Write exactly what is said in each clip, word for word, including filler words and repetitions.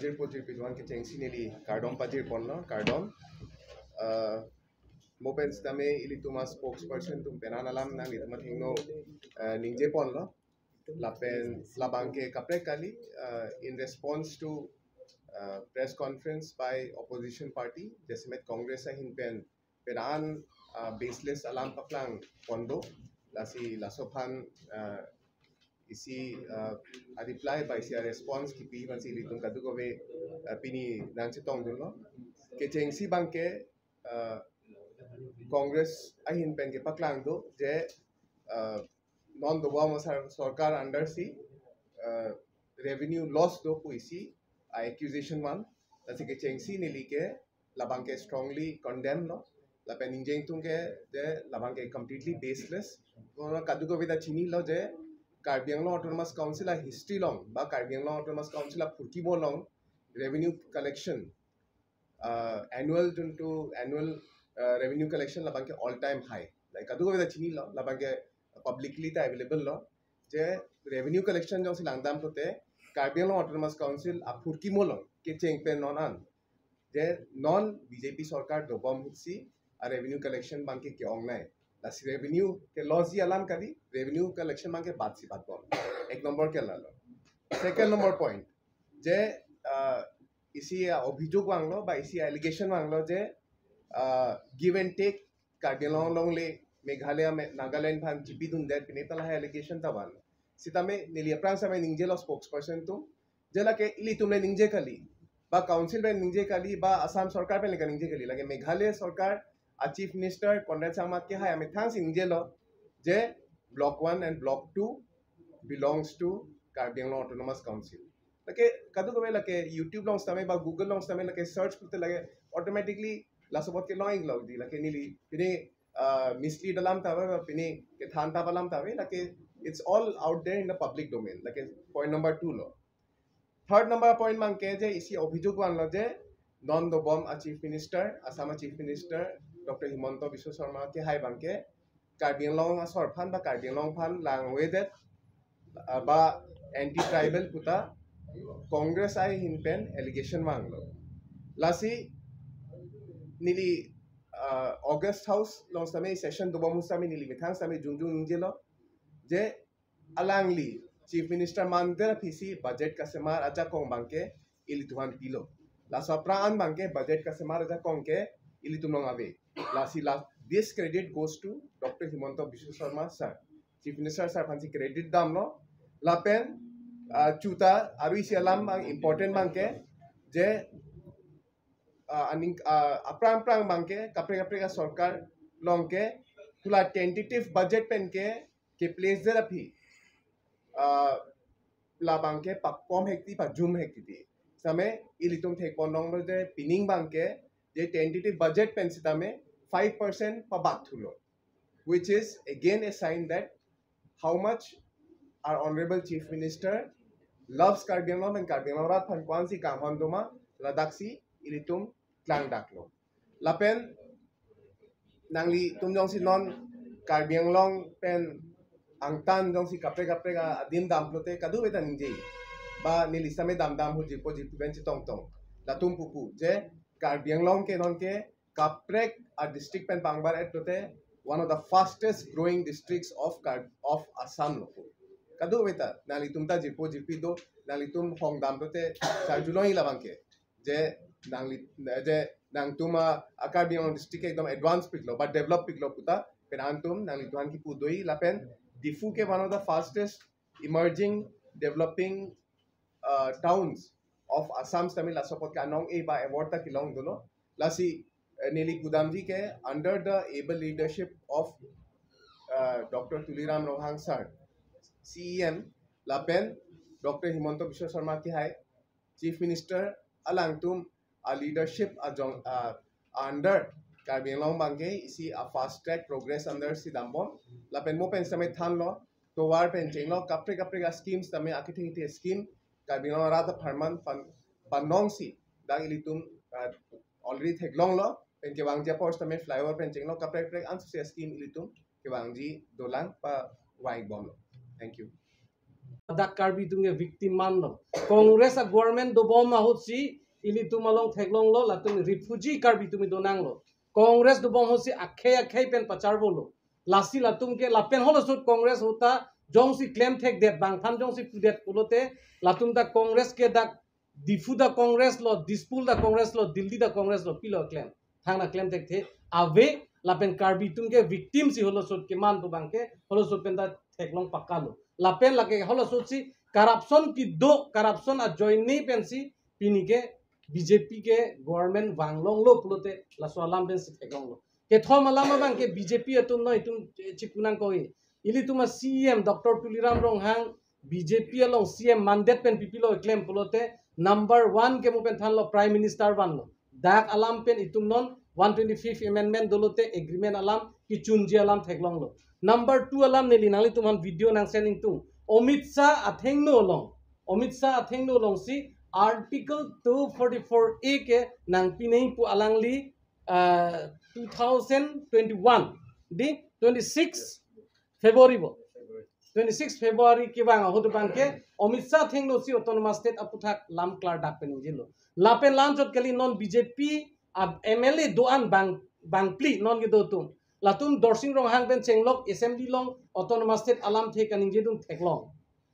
Jirpo jirpi doan kechengsi neli kardom pajir ponlo, kardom. Uh, mo pen sitame ilitum a-spokesperson atum pen an alam nanglitum athengno uh, ningje ponlo. Lapen labangke kaprek kali, uh, in response to uh, press conference by opposition party, jasemet Congress ahin pen pen an uh, baseless alam paklang pon do, lasi laso aphan uh, isi uh, a-reply ba isi a-response kipi aphansi ilitum kadokave uh, pini nangchetongdunlo. Kechengsi abangke uh, Congress ahin pen kepaklang do je uh, non dobom asor-, sorkar under si uh, revenue loss do pu isi a-accusation van. Lasi kechengsi neli ke labangke strongly condemn lo. Lapen ningje ingtung ke je labangke completely baseless. Kono kadokave ta chinilo je Karbi Anglong Autonomous Council a-history along ba Karbi Anglong Autonomous Council aphurkimo along revenue collection, uh, annual juntu annual uh, revenue collection labangke all time high. Like kadokave ta chinilo, labangke publicly ta available lo. Je revenue collection jongsi langdam pulote Karbi Anglong Autonomous Council aphurkimo along kecheng pen non an je non B J P sorkar dobom ahutsi a-revenue collection abangke ke-ongnei. Lasi revenue ke loss ji alam kali, revenue collection abangke bat si batbom. Ek number ke lalo. Second number point, je uh, isi a-obhijog vanglo ba isi a-allegation vanglo je uh, give and take, Karbi Anglong along le Meghalaya, me-, Nagaland aphan chipidundet pine ta lahai allegation ta van. Sitame neli aphrang sitame ningjelo spokesperson atum je lake ilitum le ningje kali, ba council pen ningje kali, ba Assam sorkar pen le kaningje kali, lake Meghalaya sorkar a-chief minister Conrad Sangma kehai amethang si ningjelo je block one and block two belongs to Karbi Anglong Autonomous Council. Lake kadokave lake YouTube along sitame ba Google along sitame lake search pulote lake automatically laso apot kelong-ik lo di, lake neli pine uh, mislead alam ta ave, pine kethan ta alam ta ave, lake it's all out there in the public domain. Lake point number two lo. Third number point abangke je isi obhijog vanlo je non dobom a-chief minister, Assam a-chief minister Doctor Himanta Biswa Sarma kehai abangke Karbi Anglong asor aphan ba Karbi Anglong aphan langvedet uh, ba anti-tribal puta Congress ahin pen allegation vanglo. Lasi neli uh, August House along sitame session dobom ahut sitame neli methang sitame jongjong ningjelo je alangli chief minister mandet aphi si budget kasemar ajakong abangke ilitum aphan pilo. Laso aphrang an abangke budget kasemar ajakong ke ilitum along ave. Lasi la, this credit goes to Doctor Himanta Biswa Sarma sir. Chief Minister sir aphansi credit damlo. Lapen uh, chuta aru isi alam abang important abangke je uh, aning uh, aphrang aphrang abangke kaprek kaprek asorkar along ke hala tentative budget pen ke ke-place det aphi uh, labangke pakom hekti pajum hekti. Sitame ilitum thekpon longlo je pining abangke je tentative budget pen sitame five percent pabat thulo, which is again a sign that how much our honorable chief minister loves Karbi Anglong and Karbi Anglong arat aphan ko-ansi kanghon doma ladaksi ilitum klangdaklo. Lapen nanglitum jongsi non Karbi Anglong pen angtan jongsi kaprek kaprek adim dam pulote kadokave ta ningje. Ba neli sitame damdam ahut jirpo jirpi pen chetongtong. Latum pupu je Karbi Anglong ke non ke kaprek a-district pen pangbar-et pulote one of the fastest growing districts of Kar-, of Assam lo. Kadokave ta nanglitum ta jirpo jirpi do, nanglitum hongdam pulote charjulong-i labangke. Je nangli, je nangtum a, a Karbi Anglong district ekdom advance piklo ba develop piklo puta, pen antum nanglitum aphan kipu do-i. Lapen Diphu ke one of the fastest emerging developing uh, towns of Assam sitame laso apot ke anong-e ba award ta kelong dolo. Lasi eh, neli pudamji ke under the able leadership of uh, Doctor Tuliram Ronghang sir, C E M, lapen Doctor Himanta Biswa Sarma kehai Chief Minister, alangtum a-leadership ajong uh, under Karbi Anglong abangke isi a-fast track progress under si dambom. Lapen mo pen sitame thanlo, tovar pen chenglo, kaprek kaprek a-scheme sitame akethe kethe scheme Karbi Anglong arat apharman pan, panongsi dak ilitum uh, already theklonglo, pen kevangji apor sitame flyover pen chenglo, kaprek kaprek ansose scheme ilitum kevangji dolang pavang-ik bomlo. Thank you. ladak Karbi atum ke victim manlo. Congress a government dobom ahutsi ilitum along theklonglo, latum refugee Karbi atum donanglo. Congress dobom ahutsi akhei akhei pen pacharbolo. Lasi latum ke lapen holo ahut Congress ahut ta jongsi klemthekdet, bangphan jongsi pudet pulote, latum ta Congress ke dak Diphu ta Congress lo, Dispur ta Congress lo, Delhi ta Congress lo, pilo klem. Thangta klemthekthe ave, lapen Karbi atum ke victim si holo ahut keman pu abangke, holo ahut pen ta theklong pakalo. Lapen lake holo ahutsi corruption kedo, corruption ajoine pensi pini ke B J P ke government vanglonglo pulote laso alam pensi theklonglo. Kethom alam abangke B J P atum no itum chipunang koi. Ilitum a C E M Doctor Tuliram Ronghang B J P along C E M mandate pen pipilo klem pulote number one ke mo pen thanlo Prime Minister vanlo. Dak alam pen itum non one twenty-fifth amendment dolote agreement alam kechunji alam theklonglo. Number two alam neli nanglitum aphan video nang send ingtung. Amit Shah athengno along. Amit Shah athengno alongsi Article two forty-four A ke nangpinei pu alangli, ah, two thousand twenty-one di twenty-six February bo. Twenty-six February kevang ahut abangke Amit Shah athengno si Autonomous State aputhak lam klardak pen ningjelo. Lapen la-anchot kali non B J P a M L A do-an bang, bangphli non kedo atum. Latum Dorsing Ronghang pen chenglok assembly along Autonomous State alamthe kaningjedun theklong.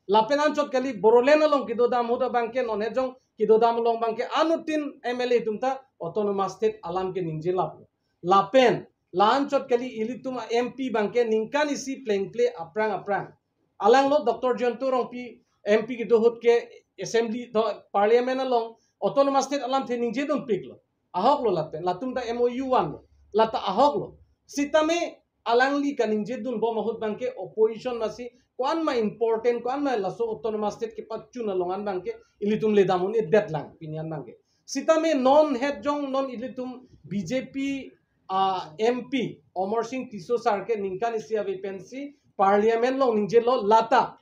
Lapen anchot kali Bodoland along kedodam ahut abangke non hejong kedodam along abangke anuttin M L A atum ta Autonomous State alam ke ningjelap. Lapen la-anchot kali ilitum a M P abangke ningkan isi plengple aphrang aphrang. Alanglo Doctor Jayanta Rongpi M P kedo ahut ke assembly do parliament along Autonomous State alamthe ningjedunpiklo. Ahoklo lapen latum ta M O U vanlo. Lata ahoklo. Sitame alangli kaningjedunbom ahut abangke opposition masi ko-an ma important, ko-an ma laso Autonomous State kepachun along an abangke ilitum ledam un-edet lang pini an abangke. Sitame non hejong non ilitum B J P, ah, M P Amarsing Tisso sir ke ningkan isi ave pensi parliament along ningjelo, lata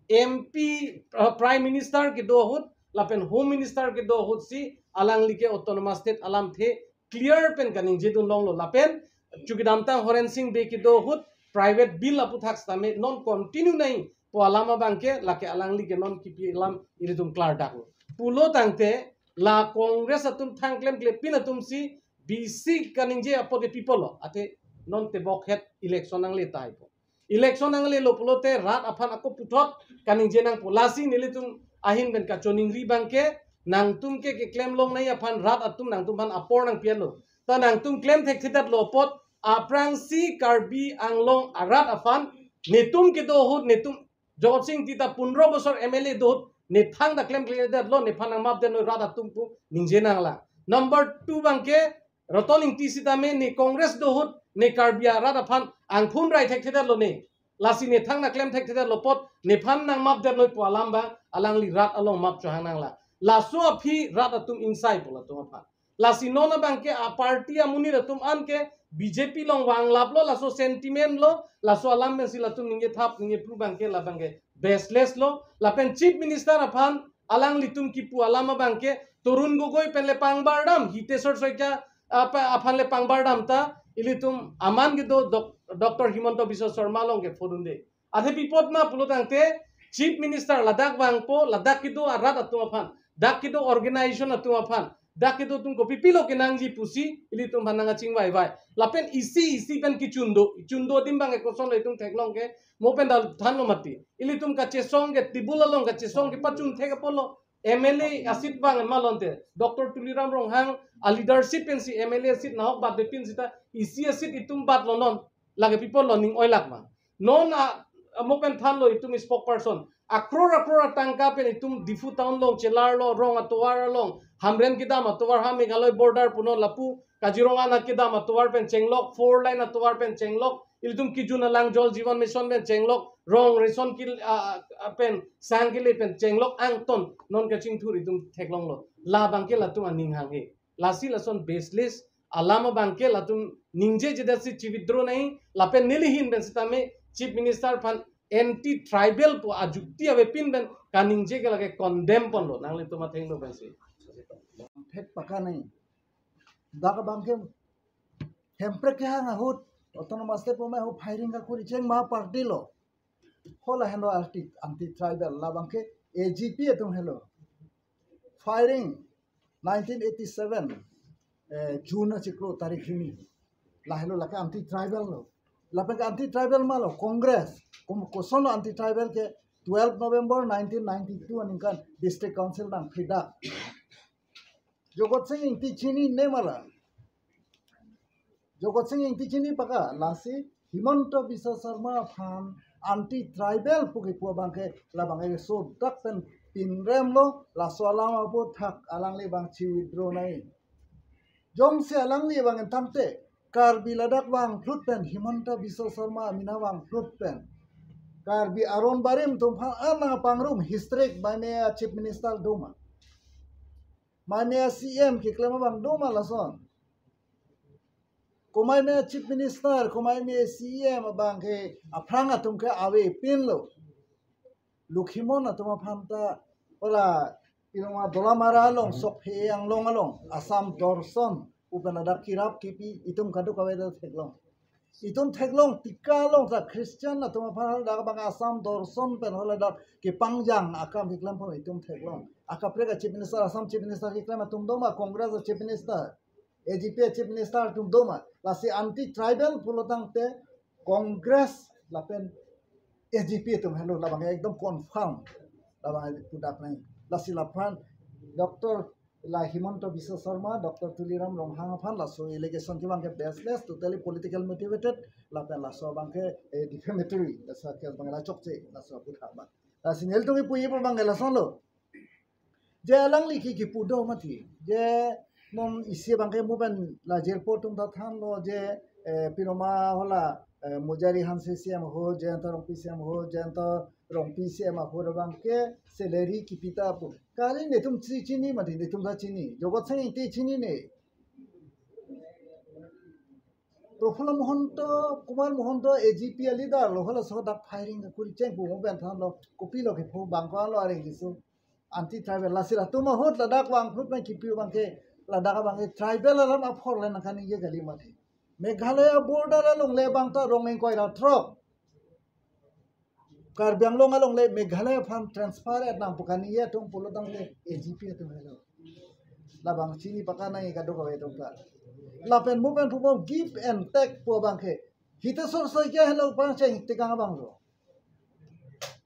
M P, ah, Prime Minister kedo ahut lapen Home Minister kedo ahutsi alangli ke Autonomous State alamthe clear pen kaningjedunlonglo. Lapen chukidamtang Horensing Bey kedo ahut private bill aputhak sitame non continue nangji pu alam abangke lake alangli ke non kipi alam ilitum klardaklo. Pulo tangte la Congress atum thang klemklepin atumsi bisi kaningje apot ke pipolo. Athe non tebokhet election nangle tahai po. Election nanglelo pulote rat aphan ako puthot kaningje nangpo. Lasi nelitum ahin pen kachoningri abangke nangtum ke keklemlong nangji aphan rat atum nangtum aphan apor nangpi-etlo. Ta nangtum klemthekthedetlo apot aphrangsi Karbi Anglong arat aphan netum kedo ahut netum Jagat Sing Engti ta pundro bosor M L A do ahut ne thangta klemkledetlo, nephan nangmapdetnoi rat atum pu ningje nanglang. Number two abangke Ratan Engti sitame ne Congress do ahut ne Karbi arat aphan angphun rai thekthedetlo ne. Lasi ne thangta klemthekthedetlo apot nephan nangmapdetnoi pu alam abang alangli rat along map chohang nanglang. Laso aphi rat atum ingsai po latum aphan. Lasi non abangke a party amonit atum an ke B J P along vanglaplo, laso sentiment lo, laso alam pensi latum ningjethap ningjepru abangke la abangke baseless lo. Lapen Chief Minister aphan alanglitum kipu alam abangke Tarun Gogoi pen le pangbardam, Hiteswar Saikia apa aphan le pangbardam ta ilitum aman kedo Doc-, Doctor Himanta Biswa Sarma along ke phone dunde. Athe pi apot ma pulo tangte Chief Minister ladak vangpo, ladak kedo arat atum aphan, dak kedo organization atum aphan, dak kedo atum kopipilo kenangji pusi ilitum aphan nangkachingvai vai. Lapen isi isi pen kechun do, chun do adim abang ekosonlo itum theklong ke, mo pen dal thanlo mati. Ilitum kachesong ke table along kachesong kepachun thek apotlo. M L A aseat abang malonte Doctor Tuliram Ronghang a leadership pensi M L A aseat nahok batpepin sita isi aseat itum batlo non. Lake pi apotlo ning oilak ma. Non a, a mo pen thanlo itum spokesperson. Akror akror atangka pen itum Diphu town along chelarlo, rong atovar along, Hamren kedam atovar ha Meghalaya border punon lapu, Kaziranga kedam atovar pen chenglok, four lane atovar pen chenglok, ilitum kejun alang Jal Jeevan Mission pen chenglok, rong ration kil, a, a, pen, sang kele pen chenglok angton, non kachingthur itum theklonglo. La abangke latum aning hanghe. Lasi lason baseless alam abangke latum ningjejedet si chividro nangji, lapen neli ahin pen sitame Chief Minister aphan anti tribal pu ajukti avepin pen kaningje ke lake condemn ponlo nanglitum athengno pensi. Phet paka nangji. Dak abangke Hemprek kehang ahut Autonomous State pu ma ahut firing kakur icheng ma party lo. Hala henlo anti, anti-tribal, labang ke A G P atum henlo. Firing nineteen eighty-seven, eh, June achiklo tarik hini. La henlo lake anti-tribal lo. Lapen ke anti-tribal ma lo, Congress. Kom-, koson lo anti-tribal ke twelve November nineteen ninety-two aningkan District Council nangphredak. Jagat Sing Engti chinine ma la. Jagat Sing Engti chini paka, lasi Himanta Biswa Sarma aphan anti-tribal pu kipu abang ke labang ke sodak pen pinrem lo, laso alam aputhak alangli abang chi-withdraw nai. Jongsi alangli abang entangte, Karbi ladak vangphlut pen, Himanta Biswa Sarma amena vangphlut pen, Karbi aron barim atum aphan an nangpangrum historic, mai me a Chief Minister do ma. Mai me a C M keklem abang do ma lason. Komai me a Chief Minister, komai me a C M abang ke aphrang atum ke avepin lo. Lokhimon atum aphan ta, hala, ilong a Dolamara along, Sokphe Anglong along, Assam Darshan pu pen ladak kirap kipi, itum kadokave ta theklong. Itum theklong, tika along ta Christian atum aphan ladak abang Assam Darshan pen haladak kepangjang akam keklem aphan itum theklong. Akaprek a Chief Minister, Assam Chief Minister keklem atum do ma, Congress a Chief Minister, A G P a Chief Minister atum do ma. Lasi anti-tribal pulo tangte Congress lapen A G P atum henlo, labang ekdom confirm. Labang pudak nai. Lasi laphan Doctor la Himanta Biswa Sarma, Doctor Tuliram Ronghang aphan laso allegation kevang ke baseless, totally political motivated, lapen laso abang ke, eh, defamatory, laso case abang la chokche, laso aputhak abang. Lasi nelitum kipuji pu abang ke lason lo. Je alangli ke kipu do mati. Je non isi abang ke mo pen la jirpo atum ta thanlo je, eh, pilo ma hala, eh, Mujari Hanse C M ho, Jayanta Rongpi C M ho, Jayanta Rongpi C M ho abang ke salary kipi ta pu. Kali netum chi-, chini mati, netum ta chini. Jagat Sing Engti chinine. Prafulla Mahanta, Kumar Mahanta, A G P a leader lo, halaso dak firing kuri cheng pu mo pen thanlo, kopilo kipu abang ko lo areng kisu. Anti-tribal, lasi latum ahut ladak vangphlut pen kipi abang ke, ladak abang ke tribal alam apor le nangkaningje kali mati. Meghalaya border along le abang ta rong ingkoi ra throk. Karbi Anglong along le Meghalaya aphan transfer et nang pu kaningje atum pulo tangte A G P atum henlo. Labang chini paka nai kadokave atum ta. Lapen mo pen pu abang give and take pu abang ke. Hitesh Saikia henlo pangcheng tikang abang lo.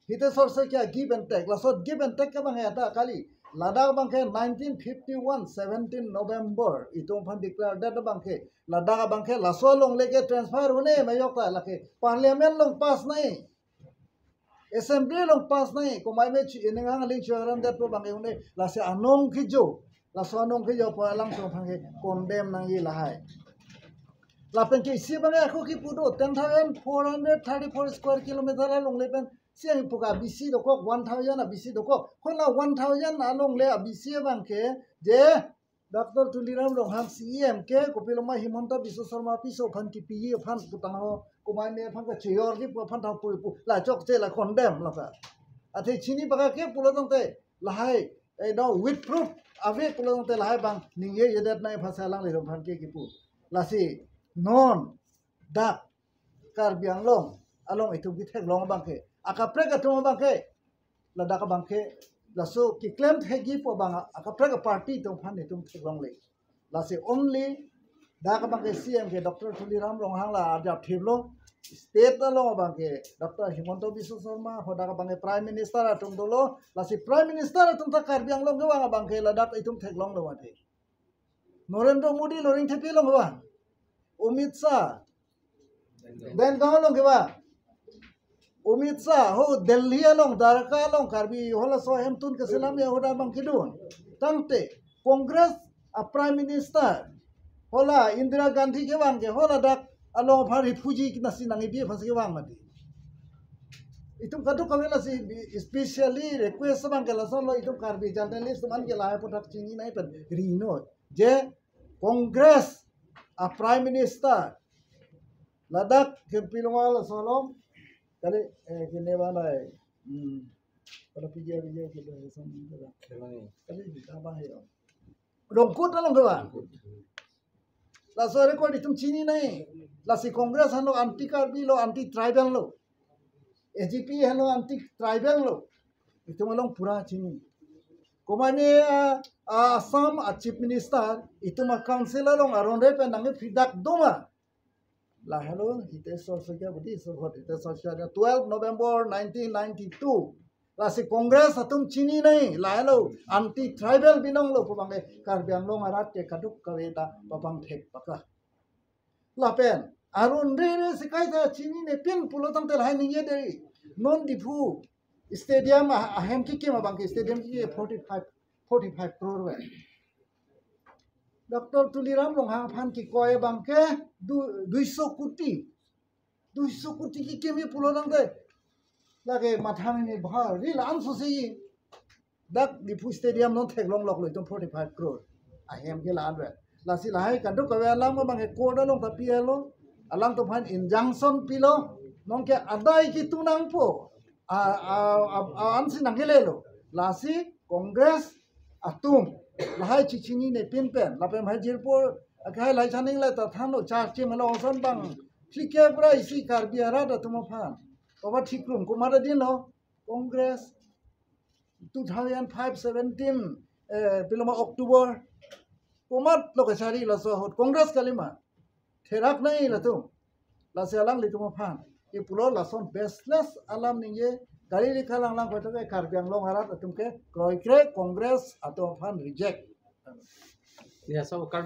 Hitesh Saikia give and take. Laso give and take ke abang ya ta kali. Ladak abang ke nineteen fifty-one, seventeen November itum aphan declare det abang ke. Ladak abang ke laso along le ke transfer un-e ma yok ta lake. Parliament along pass nai. Assembly along pass nai. Komai me chi ining ang ling chuaram det pu abang ke un-e. Lasi anong kijo. Laso anong kijo pu alangtum aphan ke condemn nangji lahai. Lapen ke isi abang ako kipu do, ten thousand four hundred thirty-four square kilometer along le pen si ang pu ka B C dokok, one thousand a B C dokok. Kola one thousand along le a B C abang ke, je Doctor Tuliram Ronghang C E M ke, kopilo ma Himanta Biswa Sarma piso aphan kipiji aphan putang ho, komai me aphan kachejor ji pu aphan tha pu pu, la chokche la condemn la ka. Athe chini paka ke pulo tangte, lahai, eh, no, with proof ave pulo tangte lahai abang ningjejedet nai aphan si alanglitum aphan ke kipu. Lasi non dak Karbi Anglong along itum kitheklong abang ke, akaprek atum abang ke, ladak abang ke, laso keklem thekji pu abang akaprek a party atum aphan itum theklongle. Lasi only dak abang ke C M ke Doctor Tuliram Ronghang la arjap thiplo, state along abang ke Doctor Himanta Biswa Sarma, hadak abang ke Prime Minister atum dolo, lasi Prime Minister atum ta Karbi Anglong kevang abang ke ladak itum theklonglo mati. Narendra Modi lo, Ringthepi along kevang. Amit Shah, Belgaon along kevang. Amit Shah ho Delhi along, Dwarka along, Karbi halaso ahemtun keselam ya hadak abang kedun. Tangte Congress a Prime Minister, hala Indira Gandhi kevang ke, hala dak along aphan refugee kinasi nangkebi aphan si kevang mati. Itum kadokave lasi, especially request abang ke lason lo, itum Karbi journalist atum an ke lahai aputhak chini nai pen ri noi. Je Congress a Prime Minister ladak ke pilongal solom kali, eh, kene banai. Hmm. Pada pija pija kita sama kita. Kali apa ya? Rongkut along kevang. Laso record itum chini nai. Lasi Congress henlo anti Karbi lo, anti tribal lo. A G P henlo anti tribal lo. Itum along pura chini. Komane, ah, ah, Assam a Chief Minister, itum a council along aron re pen nangkephidak doma. Lahelo, Hitesh Sarsakia budi, so hot Hitesh Sarsakia, twelve November nineteen ninety-two. Lasi Congress atum chininei, lahelo, anti tribal binong lo pu abangke Karbi Anglong arat ke kadokave ta papangthek paka. Lapen, aron re re si kaita chininepin pulo tangte lahai ningje dei. Non Diphu stadium a-, ahem kekim abangke stadium kekim forty-five, forty-five crore ave. Doctor Tuliram Ronghang aphan kikoi abangke du-, duiso kuti. Duiso kuti kekimji pulo tangte. Lake mathang ni bhar, ri la-an so si. Dak Diphu Stadium non theklonglok lo itum forty-five crore. Ahem ke la-an ave. Lasi lahai kadokave alam abangke court along ta pilo. Alangtum aphan injunction pilo. Nonke adai kitu nangpo. A, a, a, a, ansi nangkele lo. Lasi Congress atum lahai chichininepin pen. Lapen lahai jirpo akhai lahai chaning lahai ta thanlo charchi malo ongson bang. Thike bra isi Karbi arat atum aphan. Baba thikrum komat adin lo. Congress two thousand five seventeen, eh, piloma October. Komat lo kachari laso ahut Congress kalima. Therak nai latum. Lasi alanglitum aphan. Ipulo lason baseless alam ningje. Kali li kalang lang koto ke Karbi Anglong arat atum ke kroikre Congress atum aphan reject. Ya, so, Kar-